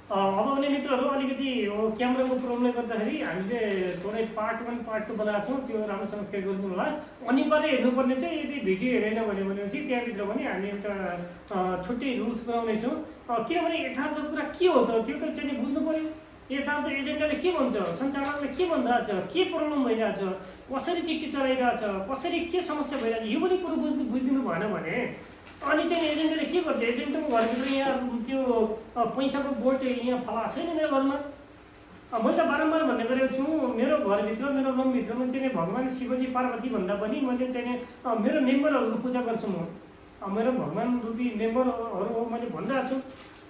अब भने मित्रहरू अलिकति क्यामेराको प्रब्लमले गर्दाखेरि हामीले थोरै पार्ट 1 पार्ट 2 बनाएको छौँ, त्यो राम्रोसँग क्लियर गरिदिनु होला। अनिवार्य हेर्नुपर्ने चाहिँ यदि भिडियो हेरेन भनेपछि त्यहाँभित्र पनि हामी एउटा छुट्टै रुल्स बनाउनेछौँ। किनभने यथार्थ कुरा के हो त त्यो त चाहिँ बुझ्नु पऱ्यो। यथार्थ एजेन्डाले के भन्छ, सञ्चालकले के भनिरहेछ, के प्रब्लम भइरहेछ, कसरी चिट्ठी चलाइरहेछ, कसरी के समस्या भइरहेछ, यो पनि कुरो बुझिदिनु भएन भने अनि चाहिँ एजेन्टले के गर्छ, एजेन्टको घरभित्र यहाँ त्यो पैसाको बोट यहाँ फला छैन मेरो घरमा। मैले त बारम्बार भन्ने गरेको छु, मेरो घरभित्र मेरो रुमभित्रमा चाहिँ भगवान् शिवजी पार्वती भन्दा पनि मैले चाहिँ मेरो मेम्बरहरूको पूजा गर्छु। म मेरो भगवान् रूपी मेम्बरहरू हो मैले भनिरहेको छु।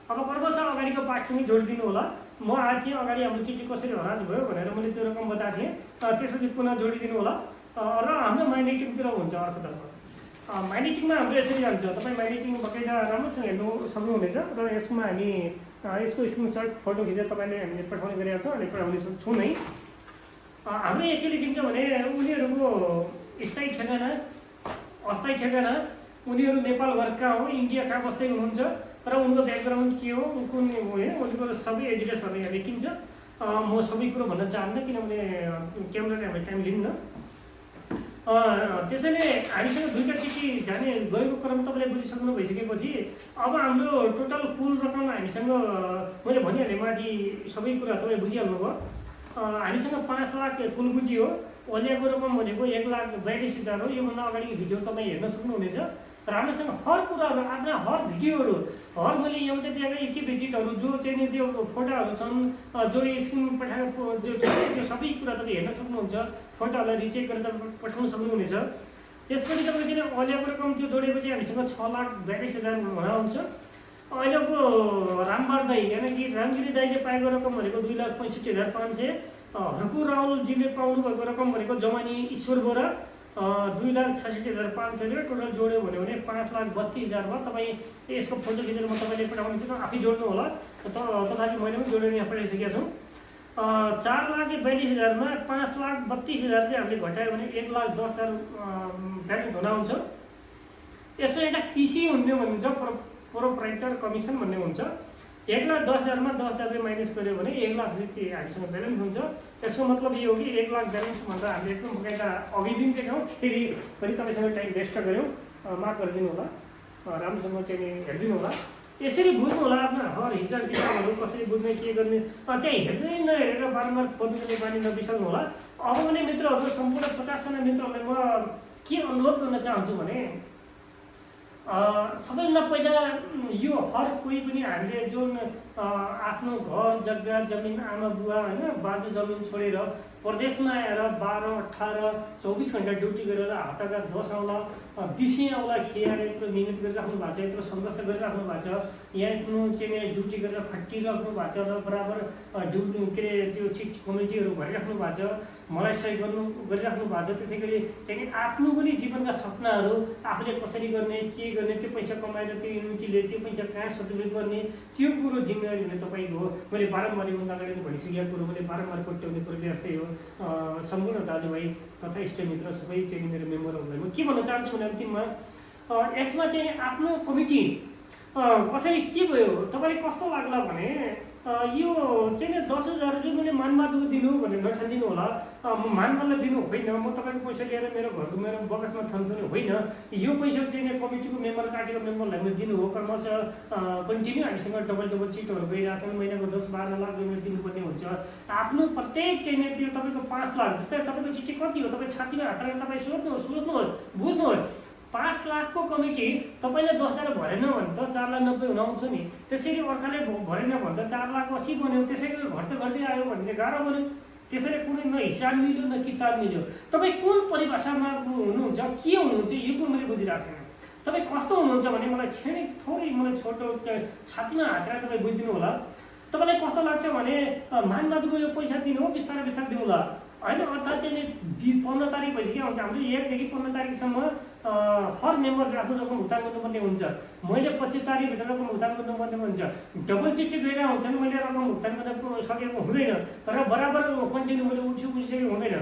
अब कर्मश अगाडिको पाठसँगै जोडिदिनु होला। म आएको थिएँ अगाडि हाम्रो चिठी कसरी हराज भयो भनेर मैले त्यो रकम बताएको थिएँ, त्यसपछि पुनः जोडिदिनु होला। र हाम्रो माइन्डिटिङतिर हुन्छ अर्कोतर्फ माइन्डिटिङमा हाम्रो यसरी जान्छ। तपाईँ माइन्डिटिङ बकाइदा राम्रोसँग हेर्नु सक्नुहुनेछ र यसमा हामी यसको स्क्रिनसट फोटो खिचेर तपाईँले हामीले पठाउने गरेका छौँ, अहिले पठाउने छौँ नै। हामीले के लेखिन्छ भने उनीहरूको स्थायी ठेगाना, अस्थायी ठेगाना, उनीहरू नेपाल घर कहाँ हो, इन्डिया कहाँ बस्दै हुनुहुन्छ र उनको ब्याकग्राउन्ड के हो, कुन उनको सबै एड्रेसहरू यहाँ लेखिन्छ। म सबै कुरो भन्न चाहन्न किनभने क्यामेराले हामीले टाइम लिन्न। त्यसैले हामीसँग दुईवटा चिठी जाने गएको क्रम तपाईँले बुझिसक्नु भइसकेपछि अब हाम्रो टोटल कुल रकम हामीसँग मैले भनिहालेँ माथि सबै कुरा तपाईँ बुझिहाल्नुभयो। हामीसँग 5 लाख कुल पुँजी हो। ओलियाको रकम भनेको 1,42,000 हो। योभन्दा अगाडिको भिडियो तपाईँ हेर्न सक्नुहुनेछ। राम्रोसँग हर कुराहरू आफ्ना हर भिडियोहरू हर मैले एउटा दिएका एक्टिभिजिटहरू जो चाहिँ त्यो फोटोहरू छन्, जो स्क्रिन पठाएको जो छ त्यो सबै कुरा तपाईँ हेर्न सक्नुहुन्छ। फोटोहरूलाई रिचेक गरेर तपाईँ पठाउन सक्नुहुनेछ। त्यसपछि तपाईँ चाहिँ अहिलेको रकम त्यो जोडेपछि हामीसँग 6,42,000 हुन आउँछ। अहिलेको रामबार दाई यानि कि रामगिरी दाईले पाएको रकम भनेको 2,65,500। हर्कु राहुलजीले पाउनु भएको रकम भनेको जमानी ईश्वर बोरा 2,66,500 टोटल जोड्यो भने 5,32,000 भयो। तपाईँ यसको फोटो खिचेर म तपाईँले पठाउने छु, आफै जोड्नु होला। तथापि मैले पनि जोडेर यहाँ पठाइसकेका छौँ। 4,42,000 मा 5,32,000 चाहिँ हामीले घटायो भने 1,10,000 ब्यालेन्स हुन आउँछ। यसमा एउटा पिसी हुने भनिन्छ, प्रोप्राइटर कमिसन भन्ने हुन्छ। 1,10,000 मा 10,000 माइनस गर्यो भने 1,00,000 चाहिँ हामीसँग ब्यालेन्स हुन्छ। त्यसको मतलब यो हो कि 1,00,000 ब्यालेन्स भन्दा हामीले एकदम बकाइदा अघि पनि देखाउँ, फेरि पनि तपाईँसँग टाइम वेस्ट गऱ्यौँ, माफ गरिदिनु होला, राम्रोसँग चाहिँ हेरिदिनु होला। यसरी बुझ्नु होला आफ्नो हर हिसाब किताबहरू कसरी बुझ्ने के गर्ने, त्यहाँ हेर्दै नहेरेर बारम्बार खोज्ने बानी नबिर्सनु होला। अब भने मित्रहरू सम्पूर्ण 50जना मित्रहरूलाई म के अनुरोध गर्न चाहन्छु भने सबैभन्दा पहिला यो हर कोही पनि हामीले जुन आफ्नो घर जग्गा जमिन आमा बुवा होइन बाजे जमिन छोडेर प्रदेशमा आएर 12, 18, 24 घन्टा ड्युटी गरेर हातका 10 औँला 20 औँला खियाएर यत्रो मिहिनेत गरिराख्नु भएको छ, यत्रो सङ्घर्ष गरिराख्नु भएको छ, यहाँ चाहिँ ड्युटी गरेर खटिराख्नु भएको छ र बराबर ड्युटी के अरे त्यो चिट कमिटीहरू भरिराख्नु भएको छ, मलाई सहयोग गरिराख्नु भएको छ। त्यसै गरी चाहिँ आफ्नो पनि जीवनका सपनाहरू आफूले कसरी गर्ने के गर्ने, त्यो पैसा कमाएर त्यो युनिटीले त्यो पैसा कहाँ सदुपयोग गर्ने त्यो कुरो जिम्मेवारी हुने तपाईँको हो। मैले बारम्बार योभन्दा अगाडि भनिसकेको कुरो मैले बारम्बार कोट्याउने कुरो त्यस्तै हो। सम्पूर्ण दाजुभाइ तथा इष्टमित्र सबै चाहिँ मेरो मेम्बरहरूलाई म के भन्न चाहन्छु भने अन्तिममा यसमा चाहिँ आफ्नो कमिटी कसरी के भयो तपाईँले कस्तो लाग्ला भने यो चाहिँ 10,000 रुपियाँ मैले मानवादको दिनु भनेर नठानिदिनु होला। मानवादलाई दिनु होइन, म तपाईँको पैसा लिएर मेरो घरको मेरो बकसमा थन्थुने होइन। यो पैसा चाहिँ कमिटीको मेम्बर पार्टीको मेम्बरलाई मैले दिनु हो। क्रमशः कन्टिन्यू हामीसँग डबल चिटहरू गइरहेछन्, महिनाको 10-12 लाख रुपियाँ दिनुपर्ने हुन्छ। आफ्नो प्रत्येक चाहिँ त्यो तपाईँको 5 लाख जस्तै तपाईँको चिठी कति हो तपाईँ छातीमा हात राखेर तपाईँ सोच्नुहोस् बुझ्नुहोस्। 5 लाखको कमिटी तपाईँले 10,000 भरेन भने त 4,90,000 हुन आउँछ नि। त्यसरी अर्काले भरेन भने त 4,80,000 बन्यो। त्यसै गरी घट्दै घट्दै आयो भने गाह्रो बन्यो। त्यसैले कुनै न हिसाब मिल्यो न किताब मिल्यो। तपाईँ कुन परिभाषामा हुनुहुन्छ, के हुनुहुन्छ यो पनि मैले बुझिरहेको छैन। तपाईँ कस्तो हुनुहुन्छ भने मलाई थोरै मलाई छोटो छातीमा हात राखेर तपाईँ बुझिदिनु होला। तपाईँलाई कस्तो लाग्छ भने मानवादको यो पैसा दिनु हो, बिस्तारै बिस्तारै दिउँला होइन। अर्थात् चाहिँ 15 तारिक भइसक्यो आउँछ। हाम्रो 1 देखि 15 तारिकसम्म हर मेम्बरले आफ्नो रकम भुक्तान गर्नुपर्ने हुन्छ। मैले 25 तारिकभित्र रकम भुक्तान गर्नुपर्ने हुन्छ। डबल चिट्ठी गएर हुन्छन्, मैले रकम भुक्तान गर्न सकेको हुँदैन र बराबर कन्टिन्यू मैले उठिसकेको हुँदैन।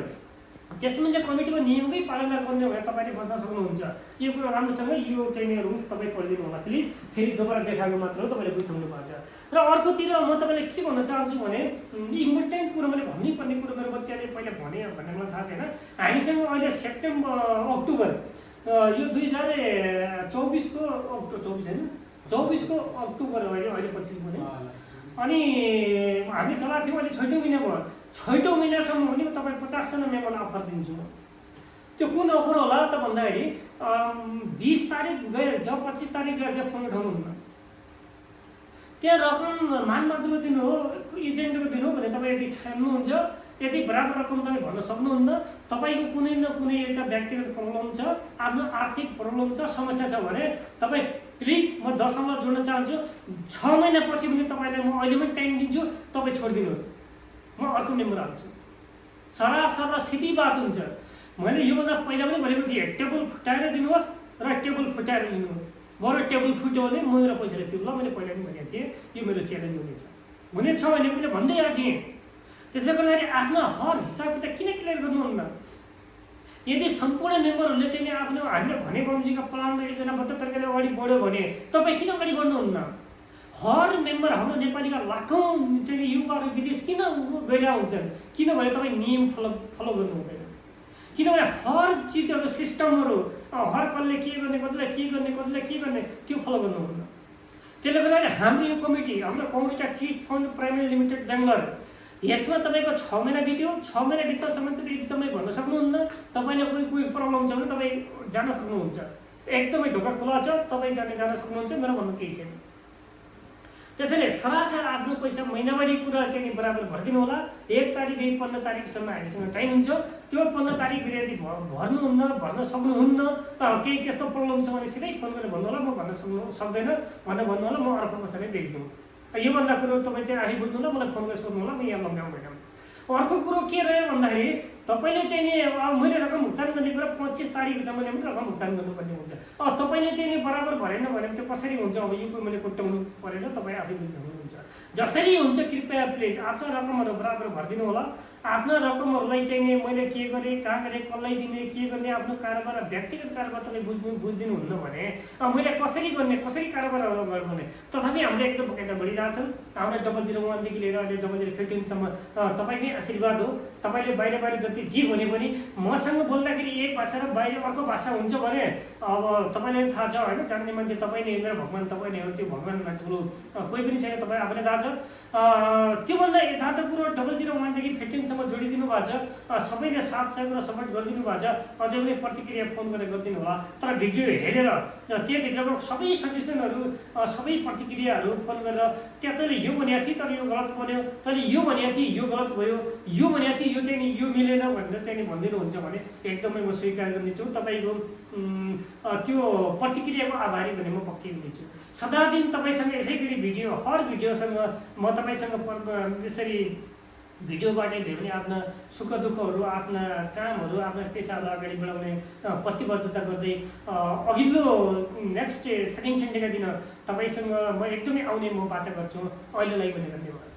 त्यसमा चाहिँ कमिटीको नियमकै पालना गर्ने भए तपाईँले बस्न सक्नुहुन्छ। यो कुरा राम्रोसँग यो चाहिँ रुल्स तपाईँ पढिदिनु होला प्लिज। फेरि दोबारा देखाएको मात्र हो, तपाईँले बुझ्नु पर्छ। र अर्कोतिर म तपाईँलाई के भन्न चाहन्छु भने इम्पोर्टेन्ट कुरो मैले भन्नुपर्ने कुरो मेरो बच्चाले पहिला भने भन्ने मलाई थाहा छैन। हामीसँग अहिले अक्टोबर यो 2024 होइन 24 अक्टोबर हो अहिले 25 भने। अनि हामी चलाएको थियौँ अहिले 6औँ महिना भयो। 6औँ महिनासम्म पनि तपाईँ 50जना मेम्बरलाई अफर दिन्छु म। त्यो कुन अफर होला त भन्दाखेरि 20 तारिक गएर जब 25 तारिक गएर जब फोन उठाउनुहुन्न, त्यहाँ रकम मानमात्रको दिनु हो, एजेन्टको दिनु हो भने तपाईँ यदि ठान्नुहुन्छ, यदि बराबर रकम तपाईँ भन्न सक्नुहुन्न, तपाईँको कुनै न कुनै एउटा व्यक्तिगत प्रब्लम छ, आफ्नो आर्थिक प्रब्लम छ, समस्या छ भने तपाईँ प्लिज म दशमलव जोड्न चाहन्छु 6 महिनापछि पनि तपाईँलाई म अहिले पनि टाइम दिन्छु, तपाईँ छोडिदिनुहोस्, म अर्को मेम्बर हाल्छु। सरासर सिधी बात हुन्छ। मैले योभन्दा पहिला पनि भनेको थिएँ, टेबल फुटाएर दिनुहोस् र टेबल फुटाएर लिनुहोस्। बरु टेबल फुट्यो भने म मेरो पैसाले तिर्ला, मैले पहिला पनि भनेको थिएँ यो मेरो च्यालेन्ज हुनेछ भने पनि भन्दै आएको थिएँ। त्यसले गर्दाखेरि आफ्नो हर हिसाब किताब किन क्लियर गर्नुहुन्न? यदि सम्पूर्ण मेम्बरहरूले चाहिँ आफ्नो हामीले भने बमोजिमको प्लानमा योजनाबद्ध तरिकाले अगाडि बढ्यो भने तपाईँ किन अगाडि बढ्नुहुन्न? हर मेम्बर हाम्रो नेपालीका लाखौँ चाहिँ युवाहरू विदेश किन गइरहेका हुन्छन्? किनभने तपाईँ नियम फलो गर्नु हुँदैन। किनभने हर चिजहरू सिस्टमहरू हर कसले के गर्ने, कतिलाई के गर्ने, कतिलाई के गर्ने त्यो फलो गर्नुहुन्न। त्यसले गर्दाखेरि हाम्रो यो कमिटी, हाम्रो community chit fund private limited Bangalore, यसमा तपाईँको 6 महिना बित्यो। 6 महिना बित्दासम्म तपाईँ भन्न सक्नुहुन्न, तपाईँले कोही प्रब्लम छ भने तपाईँ जान सक्नुहुन्छ। एकदमै ढोका खुला छ, तपाईँ जान सक्नुहुन्छ, मेरो भन्नु केही छैन। त्यसैले सरासर आफ्नो पैसा महिनावारी कुरा चाहिँ बराबर भरिदिनु होला। 1 तारिकदेखि 15 तारिकसम्म हामीसँग टाइम हुन्छ। त्यो 15 तारिक यदि भर्न सक्नुहुन्न, केही त्यस्तो प्रब्लम छ भने सिधै फोन गरेर भन्नु होला, म भन्न सक्दैन भन्नु होला, म अर्को कसैलाई बेच्दिउँ। योभन्दा कुरो तपाईँ चाहिँ आफै बुझ्नु होला, मलाई फोन गरेर सोध्नु होला, म यहाँ लम्ब्याउँदैन। अर्को कुरो के रह्यो भन्दाखेरि तपाईँले चाहिँ नि मैले रकम भुक्तान गर्ने कुरा 25 तारिकभित्र मैले पनि रकम भुक्तान गर्नुपर्ने हुन्छ। तपाईँले चाहिँ नि बराबर भरेन भने त्यो कसरी हुन्छ? अब यो मैले कोट्याउनु परेन, तपाईँ आफै बुझ्नुहुन्छ। जसरी हुन्छ कृपया प्लिज आफ्नो रकमहरू बराबर भरिदिनु होला। आफ्ना रकमहरूलाई चाहिँ नि मैले के गरेँ, कहाँ गरेँ, कसलाई दिने, के गर्ने, आफ्नो कारोबार व्यक्तिगत कारोबार तपाईँ बुझिदिनुहुन्न भने मैले कसरी गर्ने, कसरी कारोबारहरू गर्ने। तथापि हाम्रो एकदम बकाइदा बढिरहेछन्। हाम्रो 001देखि लिएर अहिले 0015सम्म तपाईँकै आशीर्वाद हो। तपाईँले बाहिर जति जे भने पनि मसँग बोल्दाखेरि एक भाषा र बाहिर अर्को भाषा हुन्छ भने अब तपाईँलाई थाहा छ होइन, जान्ने मान्छे तपाईँ नै, मेरो भगवान् तपाईँ नै हो। त्यो भगवान्मा ठुलो कोही पनि छैन, तपाईँ आफूले थाहा छ। त्योभन्दा यथार्थ कुरो 001देखि 15सम्म जोडिदिनु भएको छ। सबैले साथ सहयोग र सपोर्ट गरिदिनु भएको छ। अझै पनि प्रतिक्रिया फोन गरेर गरिदिनु होला। तर भिडियो हेरेर त्यहाँभित्रको सबै सजेसनहरू, सबै प्रतिक्रियाहरू फोन गरेर त्यहाँ तैँले यो भनेको थिएँ तर यो गलत बन्यो, तैँले यो भनेको थिएँ यो गलत भयो, यो भनेको थिएँ यो चाहिँ नि यो मिलेन भनेर चाहिँ नि भनिदिनुहुन्छ भने एकदमै म स्वीकार गर्नेछु। तपाईँको त्यो प्रतिक्रियाको आभारी भने म पक्कै हुनेछु। सदा दिन तपाईँसँग यसै गरी भिडियो, हर भिडियोसँग म तपाईँसँग यसरी भिडियोबाटै भयो भने आफ्ना सुख दुःखहरू, आफ्ना कामहरू, आफ्ना पेसाहरू अगाडि बढाउने प्रतिबद्धता गर्दै अघिल्लो नेक्स्ट सेकेन्ड सन्डेका दिन तपाईँसँग म एकदमै आउने म बाचा गर्छु। अहिलेलाई पनि धन्यवाद।